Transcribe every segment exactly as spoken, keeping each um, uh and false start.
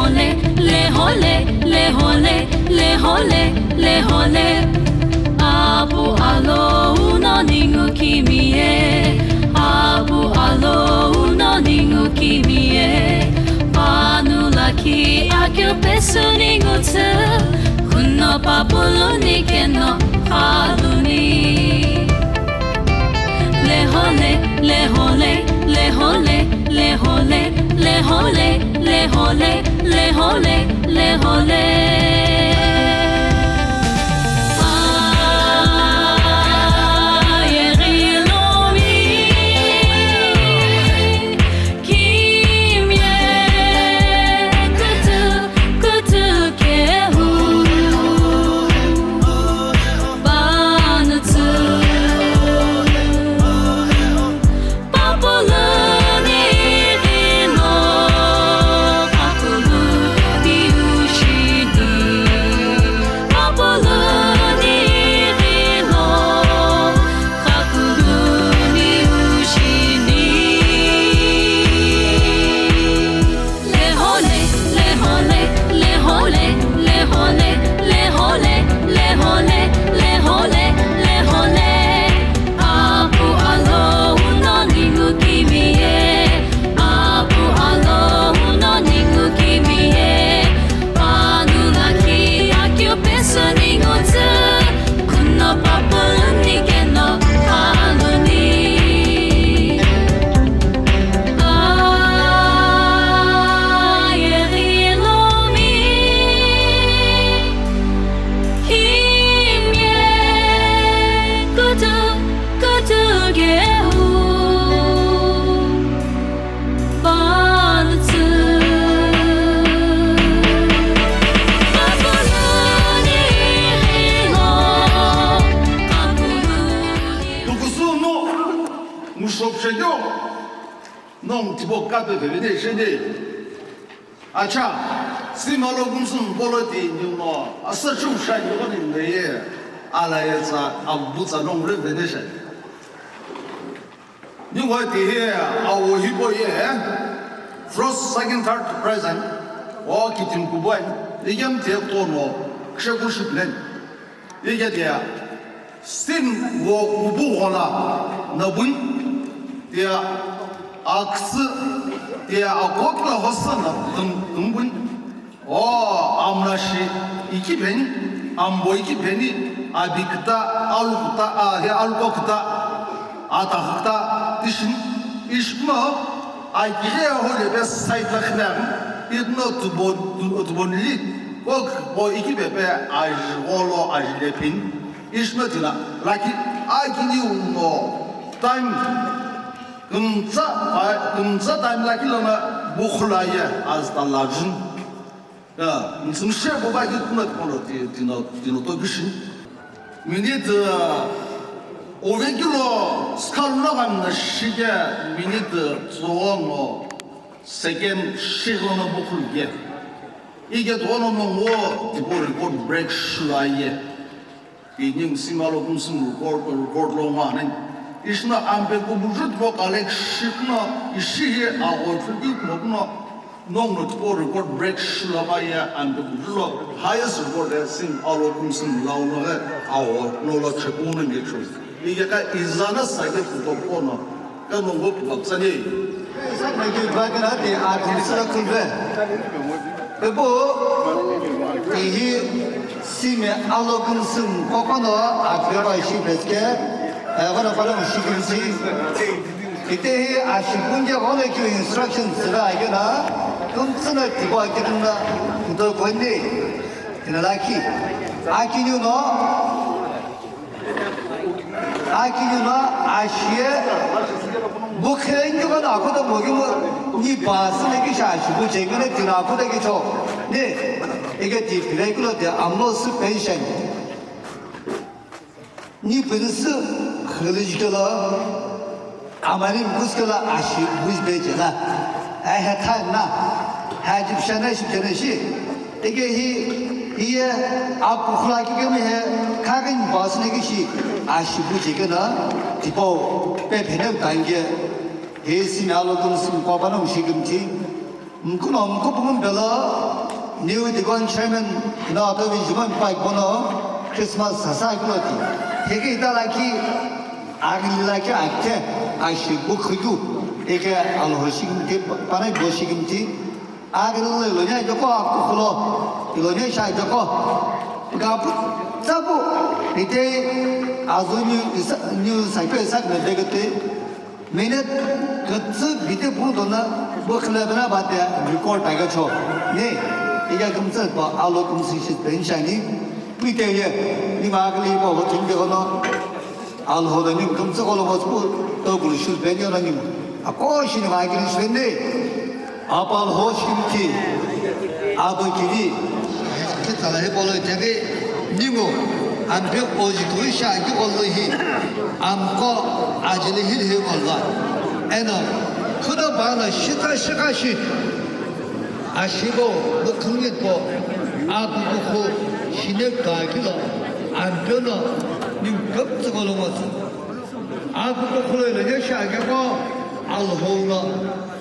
Lehole, lehole, lehole, lehole. Apu alo uno ningu kimie. Apu alo uno ningu kimie. Panu lakhi akeu pesu ningu tsü. Kuno papulu nikeno khaluni. Lehole, lehole, lehole, lehole, lehole, lehole, lehole, lehole. Ayeghi lomi kimie kutu kutu kehu panutsu. Papuluni ghino kakuluni ushini. Papuluni ghino kakuluni ushini. Lehole, lehole, lehole, lehole, lehole, lehole, lehole, lehole. Apu alo uno ningu kimie. Apu alo uno ningu kimie. Panu lakhi akeu pesu ningu tsü. Kuno papuluni keno khaluni. Ayeghi lomi kimie kutu kutu kehu panutsu. Papuluni ghino kakuluni. Tukusuno mushopshejo. Nong tipau kape peveni sheni. Acha, Simi Alo Kumsümi polo ti ningu no asa chum shai ningu ni neye. Ala yetsa abutsa nong re veni shai. Ningu ti hi awo hipau ye. First, second, third prize ani. O kitim kubo ani. Igem te tono. Kshe kushi plan. Iye tiya, Simi wo kubu ghola nabui, tiya, aküsü, tiya, akokla hosa na tum-, tumbui. O, amna shi iki beni, ambo iki beni, abi küta, alu küta, a, he alu ko küta, ata küta, tishim, ishmo, akire ho le best side la khna, itno tubon, tu-, tubon li, Kok po iki pepe aji gholo aji lephin. Ishno tina, laki akini uno time kümtsa, a, kümtsa time laki lona bukhula ye azta lajun. Ya, nsumshe bo ba ki kuna kono ti-, tino, tino to bishin. Minute, uh, ove kilo skaluna kan shike minute, uh, tsuono second shiglono bukhul ye. Ike tono no ngo tipo record break shula ye. Kini Simi Alo Kumsümi record, record lo ngani. Ishna ampe kubuju tipo collect shikno ishi ye ago chuki kuno nong no tipo record break shula ba ye ampe kubuju lo highest record ye Simi Alo Kumsümi lau no ge ago no lo cheku no nge chu. Ike ka izana sage kutopo no. Ka nongo pupaptsani. Sa nagi bakara te athum sira khulbe. Ebo, ihi Simi Alo Kumsümi kokono akhira ishi beske, eh, kono kono ishi kimsi. Ite hi ashi kunje kono kyu instruction sira agena, kumsüna tibo agena, kudo konni. Ina laki. Akini no, Akini no ashiye bu khengi kono akhoto mogi mo ni basi ne ki shashi bu chengene tina akhoto ki cho. Ne, ege ti pire kulo de amlo su pension. Ni pinsu khili jikelo. Amari mukuskela ashi buji beje la. Ai he tha na. Ha jip shana shi kene shi. Ege hi, hiye apu khula ki kemi he kagin bas ne ki shi ashi buji kena. Tipo pe phene utange. He Simi Alo Kumsümi kwa bana ushi kimti. Mkuno mkupum bela. New Deacon Chairman no atovi jumami pa ipono Christmas sasa kilo ti. Theke ita lakhi, agili lakhi akhe, ashi bukhu kyu, eke Alhou shikimti, panai bo shikimti, agili lo ilonia joko akukhulo, ilonia sha joko. Kapu, tsapu, ite, azu new, isa, new saipe isak na degete, Minute kutsu bite pu dona bu khile bana ba te record ta ga cho. Ne, iga kumtsa pa alo kumsi shi pen shani. Pite ye, ni ma kali pa ho tin de hono. Alhou da ni kumtsa ko lo mo pu to gulu shul pen yo na ni. Ako shi ni ma kali shi ne. Apa Alhou shikimti, ado kiri, khe tsala hipau lo itaghi, ningu, ampe oji kughi shi aghi gholo hi, amqo ajeli hili hi gholo. Eno, khudo bana shita shika shi, ashibo, bukhungi po, abu bukhu, shine gagilo, ampe no, ningu kaptsu gholo ngosu. Abu bukhu lo ilo ye shi aghi ko, Alhou lo,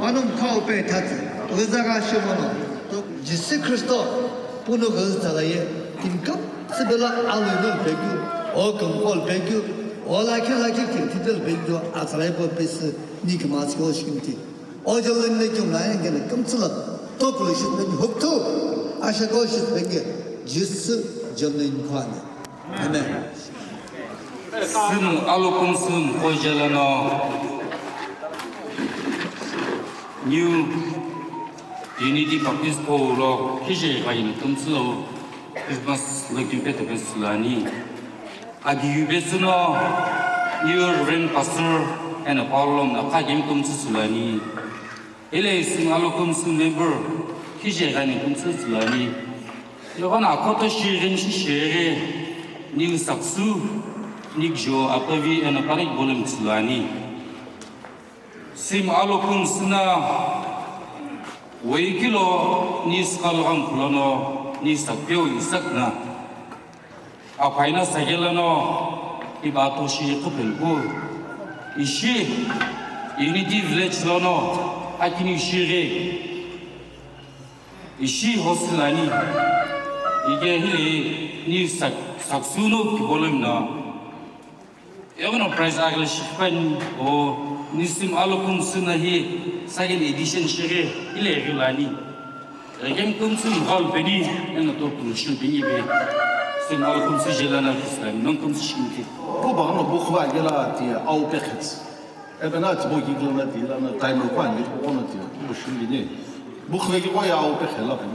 Panongu khau pe thatsi, ghiza gha shimono, Jisü Khristo, puno ghiza tsala ye, timi kümtsü bela alui no pekeu, o kümqo pekeu, o lakhi lakhi kiri thidel pekeu, atsala ye po pesü, ni kima tsi ko shikimti. O jolin le kyum la yengene kümtsü la, tokulu shit peni huktu, asha ko shit penge, Jisü jolin khwane. Amen. Sinu alokum sun ko jelano. New Unity Baptist Church lo khije kaini tumsulo Christmas lo kimpe tepe sulani. Adi yube suno New Reverend Pastor eno Paulo na kha kim tumsu sulani. Ile isim alo kumsu member khije kaini tumsu sulani. Yogana koto shirin shi shere ni saksu ni jo apavi eno parik bolem sulani. Sim alokum sina weikilo ni skalgam kulono ni sakpeo isakna. Apaina sagelano iba toshi kupelku. Ishi Unity Village lono akini ishi ghe. Ishi hostilani. Ige hili ni sak-, saksuno kibolem na. Egono prize agla shikpan o nisim alokum suna hi second edition shire ile egilani. Egem kum sun hall beni eno to kum shin beni be. Sim alokum su jelana kislani non kum shin ki. Ko ba no bu khwa gela ti au pekhet. Ebe na tibo gigla na ti la na time ko ani ko na ti bu shin beni. Bukhle ki koya au pe khela pe.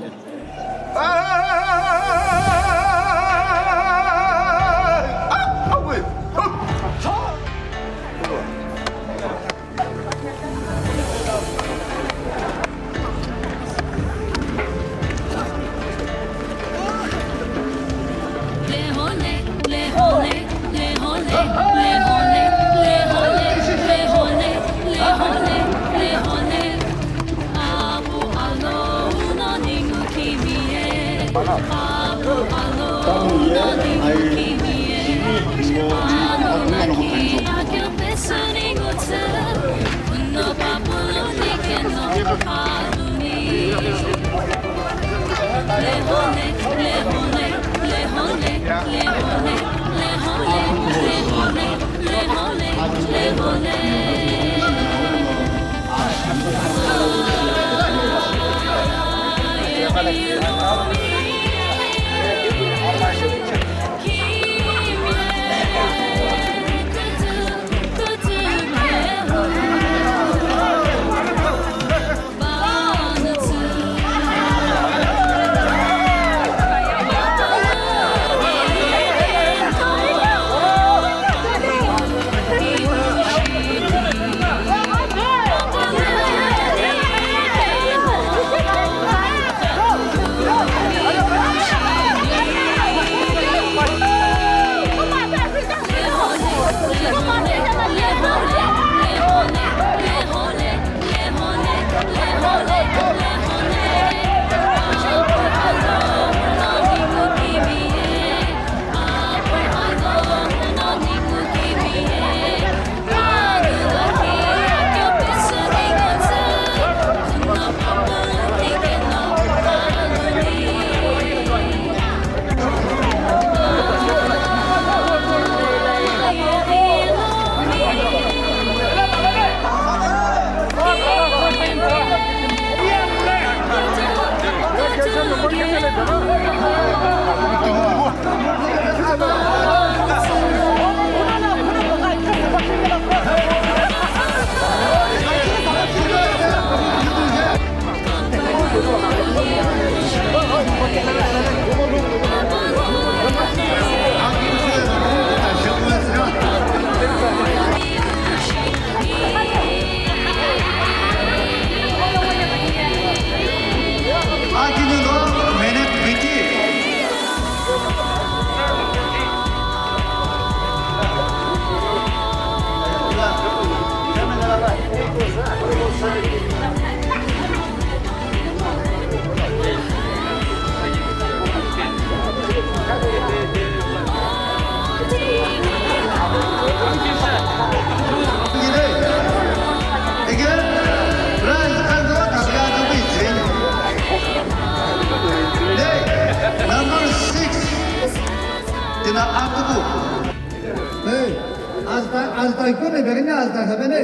Azta, azta kone begini azta habene.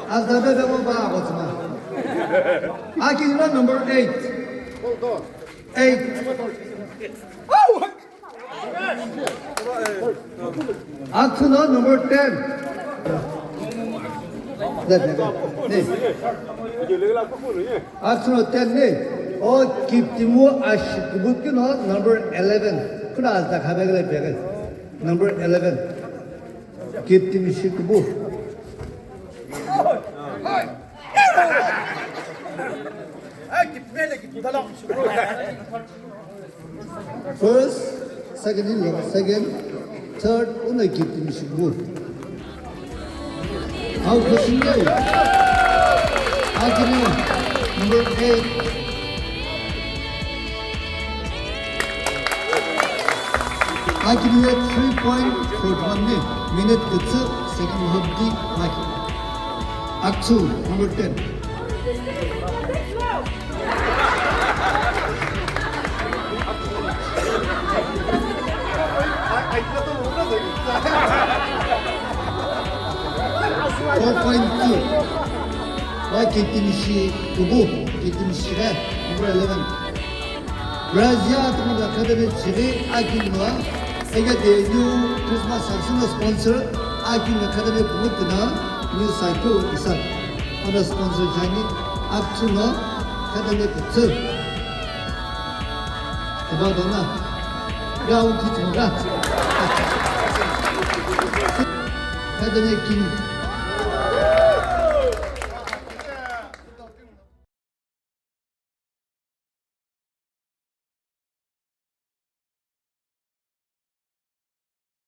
Azta bebe mo ba agotsma. Aki no number eight. Eight. Atsuno number ten. Atsuno ten ni. O Kiptimu Ashikubu kino number eleven. Kuna azta habegele bege. Number eleven. Kiptimu Shikubu. First, second in second, third, una Kiptimu Shikubu. How question go? Akini number eight. Akini three point four one ni minute kutsu second half di laki. Aksu number ten. Four point two. Wa Kiptimu Shikubu, Kiptimu Shire, number eleven. Brazil atimi la kadane chiri akino, ega de new Christmas season sponsor, akino kadane bumutina, new cycle isa. Ana sponsor jani, aksuno, kadane kutsu. Eba dona, ya uti chunga. Kadane king.